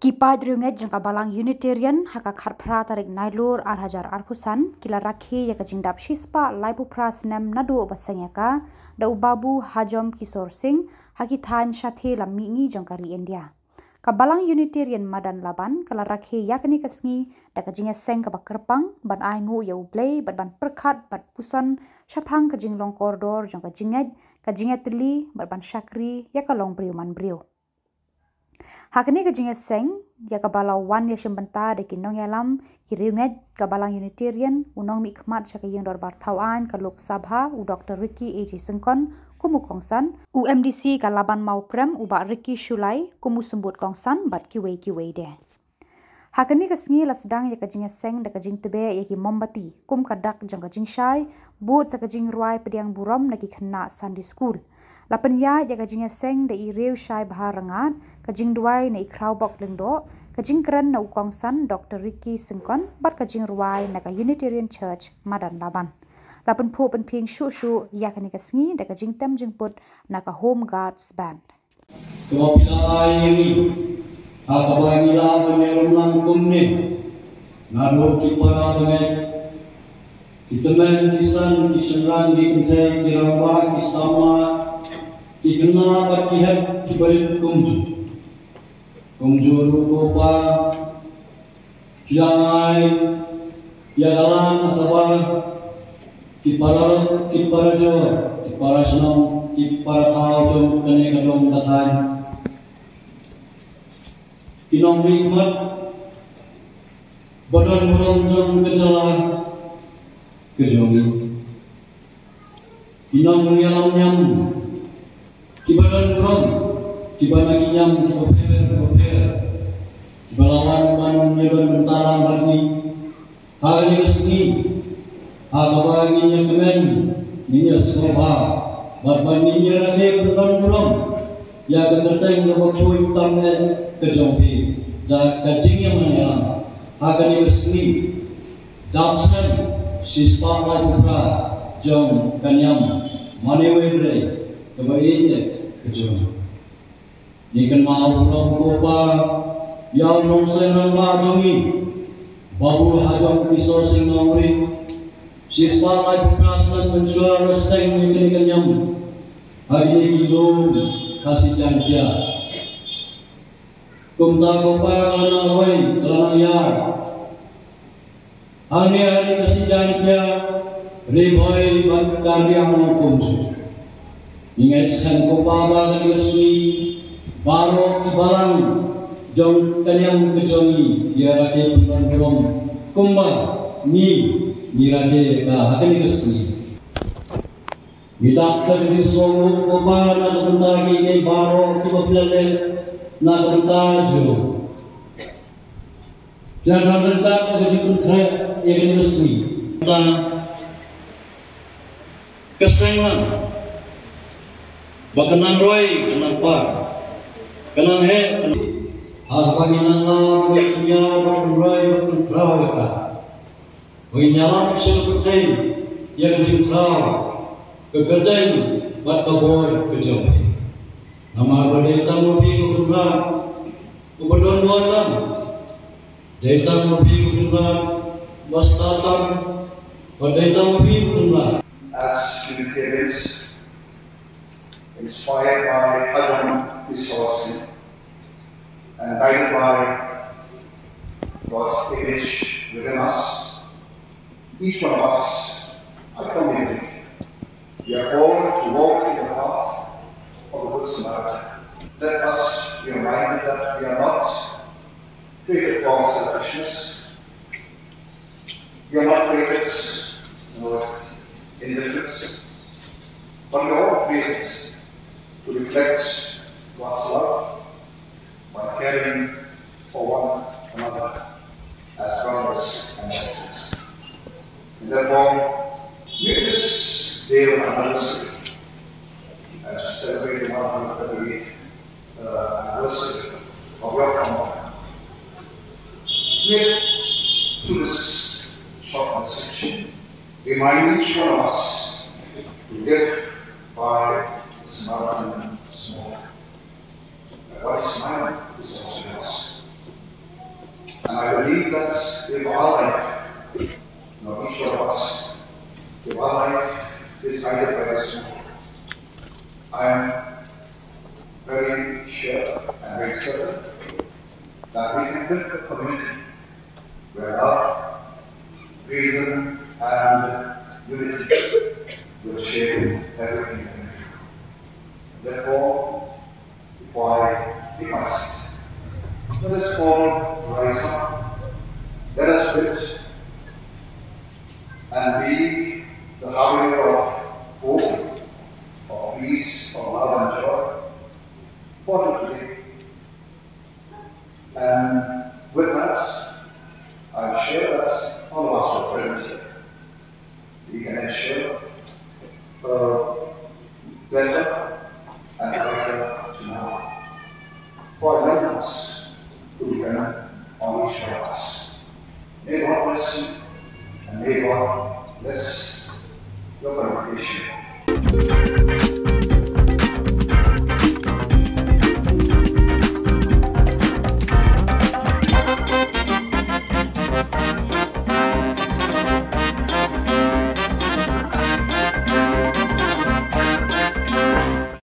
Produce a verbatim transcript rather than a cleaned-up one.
Ki paid riewngeit jong ka Balang Unitarian ha ka khatphra tarik Nailur ar hajar arphew san ki la rakhe ïa ka jingdap shispah laiphew phra snem naduh ba seng ïa ka da u Babu Hajom Kishore Singh ha ki thaiñ shatei lam mihngi jong ka ri India. Ka Balang Unitarian Madan Laban ka la rakhe ïa kane ka sngi da ka jingïaseng kaba kyrpang ban ainguh ïa U Blei bad ban pyrkhat bad puson shaphang ka jinglong kordor jong ka jingngeit, ka jingïatylli bad ban shakri ïa ka longbriew manbriew. Ha kane ka jingïaseng ïa kaba la wan ïashim bynta da ki nongïalam ki riewngeit ka Balang Unitarian, u nongmihkhmat sha ka ïing dorbar thaw aiñ ka Lok Sabha u Doktor Ricky A J Syngkon kum u kongsan, u M D C ka Laban Mawprem u Bah Ricky Shullai kum u symbud kongsan bad kiwei kiwei de. Ha kane ka sngi la sdang ïa ka jingïaseng da ka jingtbeh ïa ki mombati kum ka dak jong ka jingshai bud sa ka jingrwai pdiang burom na ki khynnah Sunday School. La pynïaid ïa ka jingïaseng da i Riewshai Bha Rangad, ka jingduwai na i Khrawbok Lyngdoh, ka jingkren na u kongsan Doktor Ricky Syngkon bad ka jingrwai na ka Unitarian Church Madan Laban. La pynphuh pynphieng shuh shuh ïa kane ka sngi da ka jingtem jingput na ka Home Guards Band. Kaba phi la ai ïa ngi ha kaba ngi lah ban ïalam lang kumne naduh ki para bangeit, ki tymmen ki san, ki shynrang ki kynthei, ki rangbah ki samla, ki khynnah bad ki hep ki barit kumjuh. Kumjuh ruh ko Pa, phi la ai ïa ka lang ha kaba ki para, ki para jor, ki para shnong, ki para thaw jong kane ka dong ka thaiñ, ki nongmihkhmat ba don burom jong ka jylla ka jong ngi, ki nongïalam niam kiba don burom, kiba na ki niam kiba pher kiba pher, kiba la wan ban ïadon bynta lang bad ngi ha kane ka sngi ha kaba ngin ïakmen, ngin ïasngewbha bad ba ngin ïarakhe pynban burom ïa ka kyrteng kaba khuid tam eh ka jong phi da ka jingïaman ïalam ha kane ka sngi dap snem shispah laiphew phra jong ka niam mane Wei Brei kaba ïeit eh ka jong ngi. Ngi kynmaw burom ko Pa ïa u nongseng rangbah jong ngi, Babu Hajom Kishore Singh Nongri. Shispah laiphew phra snem mynshuwa ba seng ïa kane ka niam ha kine ki lum Khasi Jaiñtia. Kumta ko Pa ka la nang roi ka la nang ïar hangne ha ri Khasi Jaiñtia, Ri Bhoi bad Karbi Anglong kumjuh. Ngi ngeit skhem ko Pa ba ha kane ka sngi baroh ki balang jong ka niam ka jong ngi ki ïarakhe pynban burom kumba ngi ngi rakhe ka ha kane ka sngi. Ngi dak ka jingsngewnguh ko Pa na ka bynta kiei kiei baroh kiba phi la leh na ka bynta jong ngi. Phi la don ryngkat ha ka jingpynkhreh ïa kane ka sngi. Ka seng lang ba ka nang roi ka nang par, ka nang heh ka nang, ha kaba ngi nang lah ban ïa pynïar, ban pynroi, ban pynkhraw ïa ka. Ba ngin ïalam sha ka pyrthei ïa ka jingkhraw, ka kyrteng bad ka bor ka jong phi. Namar ba dei tang ma phi ko Kynrad uba don bor tam, dei tang ma phi ko Kynrad uba stad tam, bad dei tang ma phi ko Kynrad. As Unitarians, inspired by Hajom Kishore Singh and guided by God's image within us, each one of us, I firmly believe, we are called to walk in the path of the Good Samaritan. Let us be reminded that we are not created for selfishness. We are not created, you know, with indifference, but we are all created to reflect God's love by caring for one another as brothers and sisters. And therefore, make this day of anniversary, as we celebrate the one hundred thirty-eighth uh, anniversary of your founding. Yet, through this short message, remind each one of us to live by the Samaritan small. What is mine is also yours. I believe that if our life, you know, each one of us, if our life is guided by this motto, I'm very sure and very certain that we can build a community where love, reason, and unity will shape everything that we do. Therefore, before I take my seat, let us all rise up. Let us build and be the harbinger of hope, of peace, of love and joy for today. And with that, I'm sure that all of us who are present here, we can ensure a better and brighter tomorrow for our young ones who depend on each one of us. May God bless you and may God bless your congregation.